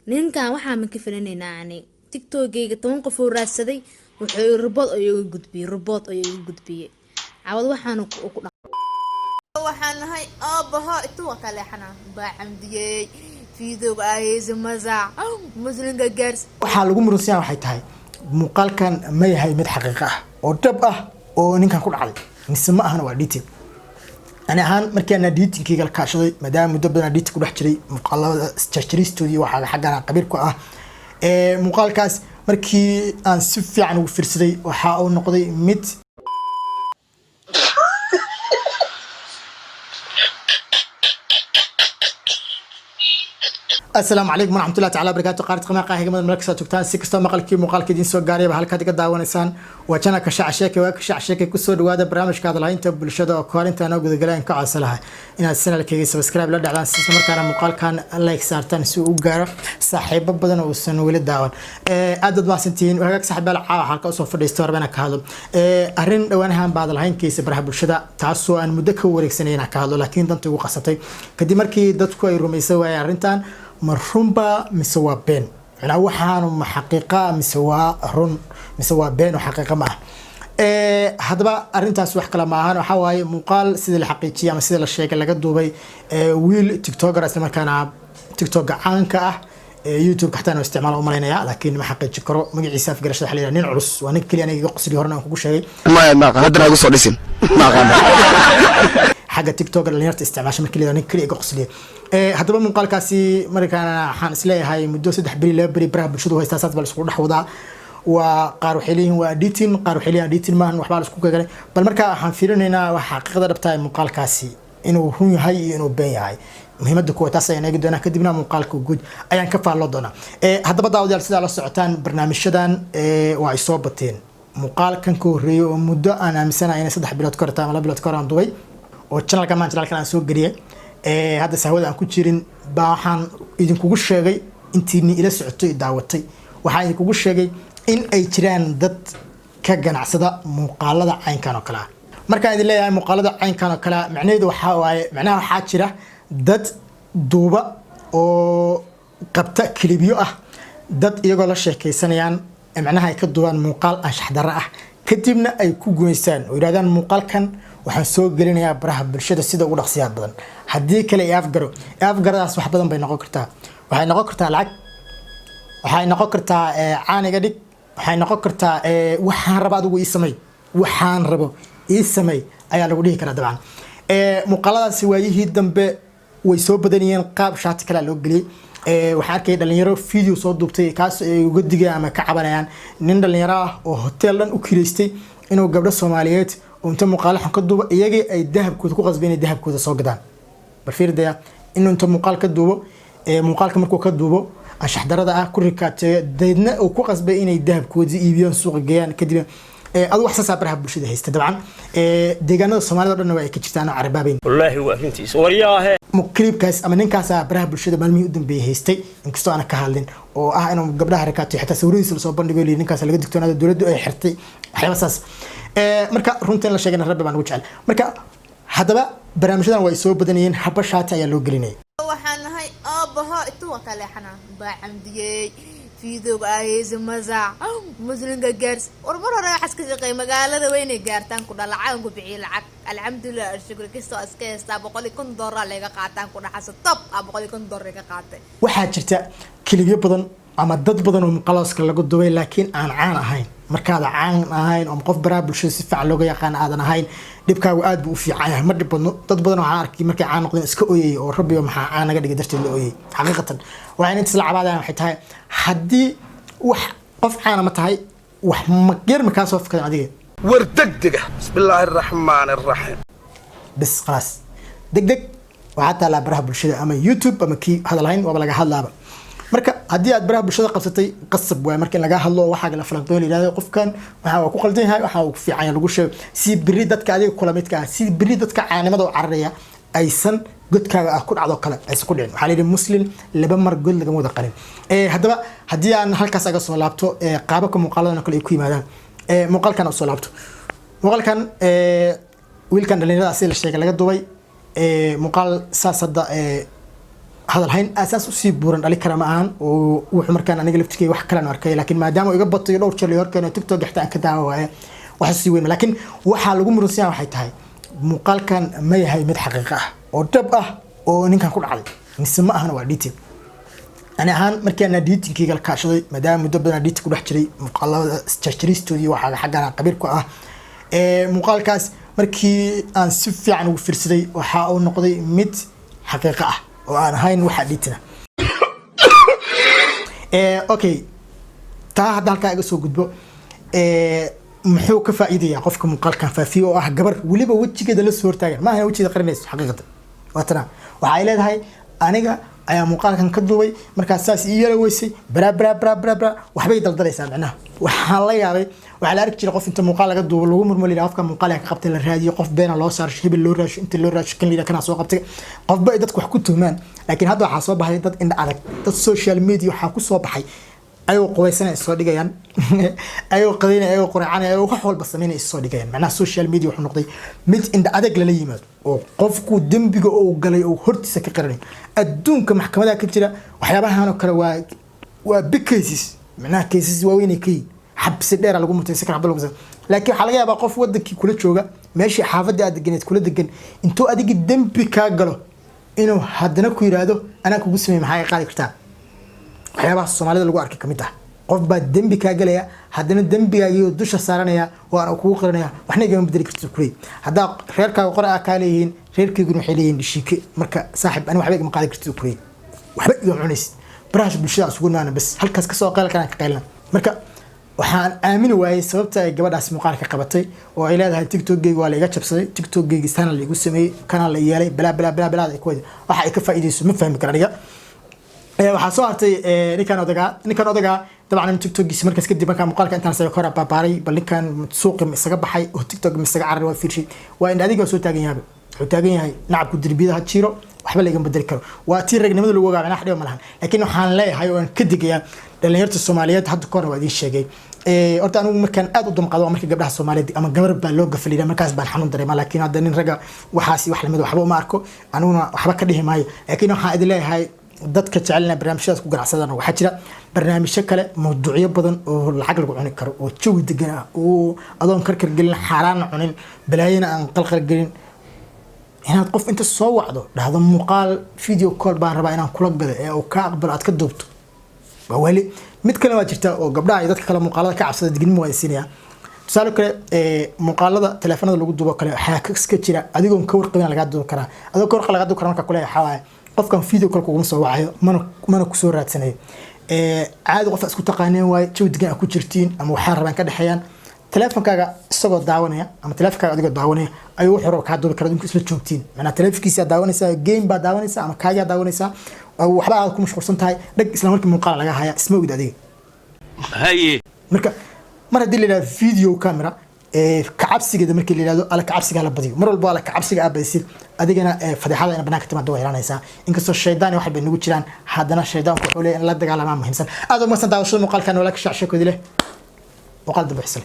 Ninkan waxaa ma ka filanaynaa? Ani TikTokgayga 10 qof oo raadsaday, wuxuu report ayuu iga gudbiyey, report ayuu iga gudbiyey. Cawad waxaanu ku waxaan nahay aabaha intuu waa ka leexanaa baa camdiyey fiidowga ahaysa masac muslimka gaars. Waxaa lagu muransan yahay waxay tahay, muuqaalkan ma yahay mid xaqiiqo ah oo dhab ah oo ninkan ku dhacday mise ma ahana waa editing? Ani ahaan markii aan editingkayga la kaashaday, maadaama muddo badan editing ku dhex jiray, muuqaalada jarjaristoodii waxaa xaggan aan qabiir ku ah, muuqaalkaas markii aan si fiican ugu fiirsaday, waxa uu noqday mid Asalaamu calaykum waraxmatullahi tacala barakaatu. Qaarid qiimaha qaahigamada meel kasta joogtaan, si kastoo maqalkii muuqaalka idiin soo gaarayba, halkaad iga daawanaysaan waa channelka Shaac Sheeke, waa ka Shaac Sheeke. Kusoo dhawaada barnaamijka hadalhaynta bulshada oo kahor intaan gudagaleen ka codsalaha inaad channelkayga subscribe la dhacdaan, si isla markaana muuqaalkan like saartaan si uu u gaaro saaxiibo badan oo uusan weli daawan. Aad baad mahadsantihiin. Hagaag saaxiibayaal, caawa halka usoo fadhiisto rabana ka hadlo arrin dhowaanahan baa hadalhaynkiisa baraha bulshada, taasoo aan muddo ka wareegsanay inaan ka hadlo, laakiin danta igu qasabtay kadib markii dadku ay rumaysan waayeen arrintan. Ma runba mise waa been? Macnaa waxaanu ma xaqiiqa mise waa run mise waa been oo xaqiiqa ma ah? Haddaba arrintaas wax kale ma ahan, waxaa waaye muuqaal sida la xaqiijiyay ama sida la sheegay laga duubay wiil TikToker, isla markaana TikToka caanka ah, YouTube xataa inuu isticmaalo u malaynaya, laakiin ma xaqiijin karo. Magaciisa afgarashada waxa la yidhaha Nin Culus. Waa nin keliya aniga iga qosli, horena aan kugu sheegay. Maya, ma aqaan, haddana igu soo dhisin, ma aqaan. Xagga TikTok dhalinyarta isticmaasha markii la yidhahdo, nin keliya iga qosliya. Haddaba muuqaalkaasi markaana waxaan isleeyahay muddo 3 beri, 2 beri baraha bulshadu haystaa, saas baa la iskugu dhex wadaa. Waa qaar waxay leeyihiin waa editing, qaar waxay leeyihiin editing maahan, waxbaa la isku gagalay. Bal marka waxaan fiirinaynaa waxa xaqiiqada dhabta ah ee muuqaalkaasi inuu run yahay iyo inuu been yahay. Muhiimadda kuwa taas ayaan eegi doonaa, kadibna muuqaalka guud ayaan ka faalloo doonaa. Haddaba daawadayaal, sidaa la socotaan barnaamijyadan waa ay soo bateen. Muuqaalkan ka horreeyay oo muddo aan aaminsanahay inay 3 bilood ka hor ama 2 bilood ka hor aan dubay oo channelkan maan channelkan aan soo geliyay, hadda sahwada aan ku jirin baa, waxaan idinkugu sheegay intiini ila socotay i daawatay, waxaan idinkugu sheegay in ay jiraan dad ka ganacsada muuqaalada caynkan oo kale ah. Markaan idin leeyahay muuqaalada caynkan oo kale ah, macnaheedu waxaa waaye, macnaha waxaa jira dad duuba oo qabta kilibyo ah dad iyagoo la sheekaysanayaan, macnaha ay ka duubaan muuqaal anshax darro ah, kadibna ay ku gumaystaan oo yidhahdaan muuqaalkan waxaan soo gelinayaa baraha bulshada sida ugu dhaqsiyaha badan, haddii kale i afgaro. Afgaradaas wax badan bay noqon kartaa. Waxay noqon kartaa lacag, waxay noqon kartaa caaniga dhig, waxay noqon kartaa waxaan rabo adigu ii samey, waxaan rabo ii samey ayaa lagu dhihi karaa. Dabcan muuqaaladaasi waayihii dambe way soo badan yihiin, qaab shaati kalea loo geliyey. Waxaan arkayay dhalinyaro video soo duubtay kaas ay uga digayaan ama ka cabanayaan nin dhalinyaro ah oo hotel dhan u kireystay inuu gabdho Soomaaliyeed oo inta muuqaalo xun ka duubo, iyagii ay dahabkooda ku qasbay inay dahabkooda soo gadaan. Bal fiirdaya, inuu inta muuqaal ka duubo, muuqaalka markuu ka duubo anshax darada ah ku rikaateeyo, daydna uu ku qasbay inay dahabkoodii iibiyaan, suuqa geeyaan. Kadib adu wax saasaa baraha bulshada haysta. Dabcan deegaanada Soomaalida o dhanna waa ay ka jirtaan oo carabaabeyn. Wallaahi waa arrintiisa, waryaahe. Clipkaas ama ninkaasaa baraha bulshada maalmihii u dambeeyay haystay, inkastoo aanan ka hadlin, oo ah inuu gabdhaha rakaatiyo, xitaa sawiradiisa lasoo bandhigo, lihi ninkaas laga digtoonaado, dowladdu ay xirtay, waxyaaba saas. Marka runta in la sheegana rabbi baan ugu jecel. Marka haddaba barnaamijyadan waa ay soo badanayeen, haba shaati ayaa loo gelinayay. Waxaan nahay aabaha intuu waa ka leexanaa baa camdiyey fiidowga ahaysa masac muslimka gaars. War mar hore waxaas ka shaqeey magaalada weynay gaartaan ku dha, lacag aan ku bixiyay, lacag alxamdulilah shukri kastoo iska haystaa. $150 layga qaataan ku dhaxasa top ah, $150 iga qaatay. Waxaa jirta kilibyo badan ama dad badan oo muuqaalooska lagu duubay, laakiin aan caan ahayn. Markaada caan ahayn oo qof baraha bulshada si fiican looga yaqaan aadan ahayn, dhibkaagu aad buu u fiican yahay, ma dhib badno. Dad badan waxaan arkay markay caan noqdeen iska ooyay oo rabbiyo maxaa caan naga dhigay darteed la ooyay. Xaqiiqatan waxayna intaas la cabaadayaan waxay tahay, haddii wax qof caana ma tahay, wax ma yar ma kaa soo fakadan adiga. War degdega, bismillaahi araxmaani araxiim. Bas khalaas, deg deg waxaa taalaa baraha bulshada ama YouTube ama kii hadalhayn waaba laga hadlaaba. Marka haddii aad baraha bulshada qabsatay, qasab waay marka in laga hadlo, waxaa la falanqeeyo, la yidhahdo qofkan waxa waa ku qaldan yahay, waxa uu ku fiican yahay lagu sheego, si berri dadka adiga kula midka ah, si berri dadka caanimada u cararaya aysan godkaaga ah ku dhacdo kale aysan ku dhicin. Waxaa la yidhi muslim laba mar god lagama wada qalin. Haddaba haddii aan halkaas aga soo laabto, qaababka muuqaaladan oo kale ay ku yimaadaan, muuqaalkan usoo laabto, muuqaalkan wiilkan dhalinyarada sida la sheegay laga duubay, muuqaal saas hadda Hadalhayn asaas usii buuran dhali kara ma ahan, oo wuxuu markaan aniga laftirkeyga wax kalan arkay, laakiin maadaama iga batayo dhowr jeer la horkeeno, TikTok xitaa aan ka daawa waaye, waxa sii weyn. Laakiin waxaa lagu muransan yahay waxay tahay, muuqaalkan ma yahay mid xaqiiqo ah oo dhab ah oo ninkan ku dhacday mise ma ahana waa editing? Ani ahaan markii aan editingkayga la kaashaday, maadaama muddo badan editing ku dhex jiray, muuqaalada jarjaristoodii waxaa xaggan aan qabiir ku ah, muuqaalkaas markii aan si fiican ugu fiirsaday, waxa uu noqday mid xaqiiqo ah oo aan ahayn waxa editing ah. Okay, taa hadda halkaa iga soo gudbo. Muxuu ka faa'iidayaa qofka muuqaalkan faafiye oo ah gabar weliba wejigeeda la soo hortaagan? Maaha wejigeeda qarinayso xaqiiqatan, waatana waxa ay leedahay: "Aniga ayaa muuqaalkan ka duubay markaas saas ii yara weysay," baraa baraa baraa baraa baraa, waxbay daldalaysaa. Macnaha waxaan la yaabay, waxaa la arki jiray qof inta muuqaal laga duubo lagu murmo, la yidhaha qofka muuqaal ka qabtay, la raadiyo, qof beena loo saaro, hebel loo raasho, inta loo raasho kan la yidhaha kanaa soo qabtay, qofba ay dadku wax ku tuhmaan. Laakiin hadda waxaa soo baxay dad indha adag, dad social media waxaa ku soo baxay ayagoo qubaysanay soo dhigayaan, ayagoo qadaynay, ayagoo quracanay, ayagoo wax walba samaynay soo dhigayaan. Macnaha social media wuxuu noqday mid indha adag lala yimaado oo qofku dembiga uu galay oo hortiisa ka qaranayo. Adduunka maxkamadaha ka jira waxyaabahan oo kale waa big cases, macnaha cases waaweyn ay ka yihiin, xabsi dheera lagu mutaysan kara, xabad lagu mutaysan. Laakiin waxaa laga yaabaa qof wadankii kula jooga, meeshii xaafadii aad deganeed kula degan, intuu adigi dembi kaa galo inuu haddana ku yiraahdo anaa kugu sameey, maxaa qaadi kartaa? Waxyaabaha Soomaalida lagu arkay kamid ah, qof baa dembi kaa galaya, haddana dembigaagiyo dusha saaranaya, waana kugu qiranaya, waxna igama bedeli kartid kuley. Haddaa reerkaaga qora kaa leeyihiin, reerkayguna waxay leeyihiin dhishiike. Marka saaxib, ani waxba igama qaadi kartid kuley, waxba igama cunaysid. Barahaas bulshada isugu imaana, bas halkaas kasoo qayl karaan ka qaylina. Marka waxaan aamini waayey sababta ay gabadhaas muuqaalka qabatay oo ay leedahay TikTokgeyga waa la iga jabsaday, TikTokgeyga sana la igu sameeyey, kana la yeelay, balaa balaa balaa balaa. Ay ku wada waxa ay ka faa'iideyso ma fahmi kara aniga. Waxaa soo hartay ninkan odagaa dabcan TikTokgiisa markaas kadib, markaa muuqaalka intaan sayo kor baabaaray, bal ninkan suuqi ma isaga baxay oo TikTok ma isaga cararay? Waa fiirshay, waa in adiga soo taagan yahay, wuxuu taagan yahay nacabku derbiyada ha jiro, waxba lagama bedeli karo. Waa tii ragnimada lagu ogaa, macnaha dhiba ma lahan. Laakiin waxaan leeyahay oo aan ka digayaa dhalinyarta Soomaaliyeed, hadda kahorna waa idiin sheegay. Horta anigu markaan aad u damqado waa markii gabdhaha Soomaaliyeed ama gabar baa loo gafalida, markaas baan xanuun dareema. Laakiin hadda nin ragga waxaasi wax lamid waxba uma arko, aniguna waxba ka dhihi maayo. Laakiin waxaan idin leeyahay dadka jecel inay barnaamijyadaas ku ganacsadaan, waxaa jira barnaamijyo kale, mawduucyo badan oo lacag lagu cuni karo oo jawi degan ah, oo adoon karkar gelin, xaaraana cunin, balaayana aan qalqal gelin. Inaad qof inta soo wacdo dhahdo muuqaal video call baan rabaa inaan kula galo, ee uu kaa aqbalo, aad ka duubto, waa wali. Mid kale waa jirta oo gabdhaha iyo dadka kale muuqaalada ka cabsada dignimo waa siinaya. Tusaale kale, muuqaalada taleefanada lagu duubo kale waxaa ka jira adigoon ka warqabin lagaa duubi karaa. Adigoo ka warqab lagaa duubi karaa. Marka kule waxaa waaye qofkan video call kuguma soo wacayo, mana kusoo raadsanayo. Caadi qof isku taqaaneen waaye, jawi degan aad ku jirtiin ama waxaa rabaan ka dhexeeyaan, taleefonkaaga isagoo daawanaya ama taleefonkaaga adigoo daawanaya ayuu wuxuu raba kaa duubi karaa idinku isla joogtiin. Macnaa taleefonkiisa daawanaysaa, game baa daawanaysaa ama kaagaa daawanaysaa, waxba aad ku mashquulsan tahay, dhag, isla markii muuqaal laga haya, isma ogid adiga. Haye. Marka mar haddii la yidhahdo video camera, kacabsigeeda markii la yidhahdo alla kacabsiga la badiyo, mar walbo alla kacabsiga aad badisid, adigana fadeexada ina banaanka timaado waa ilanaysaa. Inkastoo shaydaan iyo wax bay nagu jiraan, haddana shaydaanku wuxuu leeyahay in la dagaalamaa muhiimsan. Aad u mahadsan daawashada muuqaalkan. Walaa ka shacshakoodi leh muuqaal dambe xisle.